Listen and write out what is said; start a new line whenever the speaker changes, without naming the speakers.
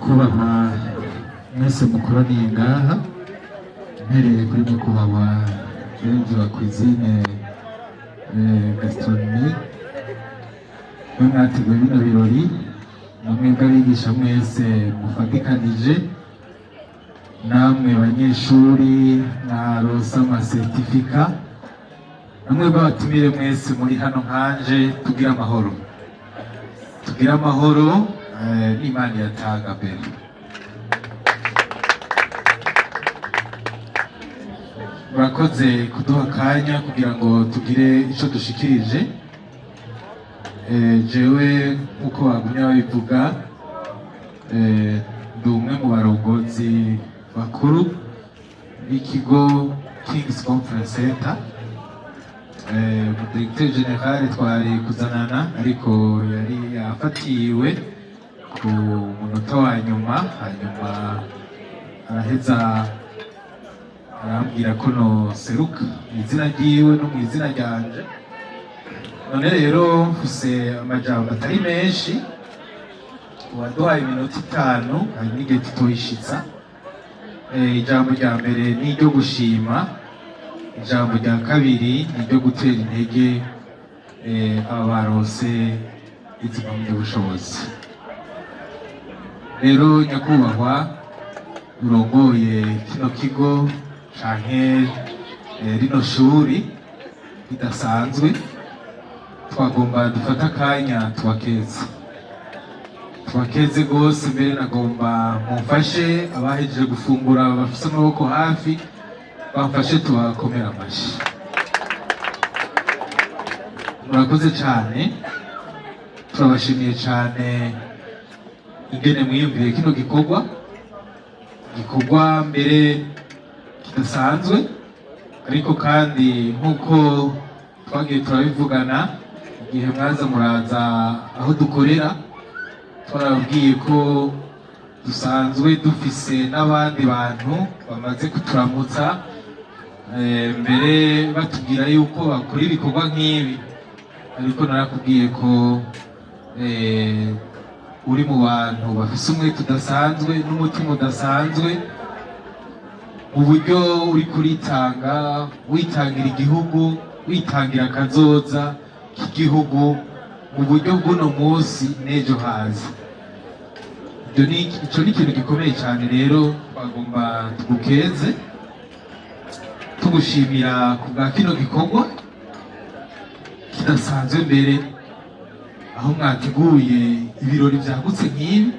Kubaha mwese mukoraniye ngaha, mpereye kuri nyakubahwa Benzi wa cuisine, gastronomie, mwe mwateguye bino birori, namwe bw'abigisha mwese mufatikanije, namwe banyeshuri mwaronse ama certificats, namwe bw'abatumire mwese muri hano nkanje, tugira amahoro, tugira amahoro. N'Imana iratanga mbere. Murakoze kuduha akanya kugira ngo tugire ico dushikirije. Jewe nk'uko bagumye babivuga, ndi umwe mu barongozi bakuru b'ikigo King's Conference Center. Directeur général twari kuzanana, ariko yari yafatiwe ku munota wa nyuma, hanyuma araheza arambwira ko noseruka mu izina ryiwe no mu izina ryanje. None rero mfise amajambo atari menshi, waduhaye iminota 5, hari n'igihe tutoyishitsa. Ijambo rya mbere ni iryo gushima, ijambo rya kabiri ni iryo gutera intege aba baronse izi mpamyabushobozi. Rero nyakubahwa urongoye kino kigo canke rino shuri ridasanzwe, twagomba dufate akanya tubakeze, tubakeze rwose. Mbere nagomba mumfashe, abahejeje gufungura bafise amaboko hafi bamfashe tubakomere amashi. Murakoze cyane, turabashimiye cyane ingene mwiyumviye kino gikorwa, gikorwa mbere kidasanzwe. Ariko kandi nk'uko twagiye turabivugana igihe mwaza muraza aho dukorera, twarababwiye ko dusanzwe dufise n'abandi bantu bamaze kuturamutsa, mbere batubwira yuko bakora ibikorwa nk'ibi. Ariko narakubwiye ko uri mu bantu bafise umwete udasanzwe n'umutima udasanzwe, mu buryo uri kuritanga, witangira igihugu, witangira akazoza k'igihugu mu buryo bw'uno munsi n'ejo haza. Ico ni ikintu gikomeye cyane. Rero twagomba tugukeze, tugushimira ku bwa kino gikorwa kidasanzwe, mbere aho mwateguye ibirori byagutse nk'ibi.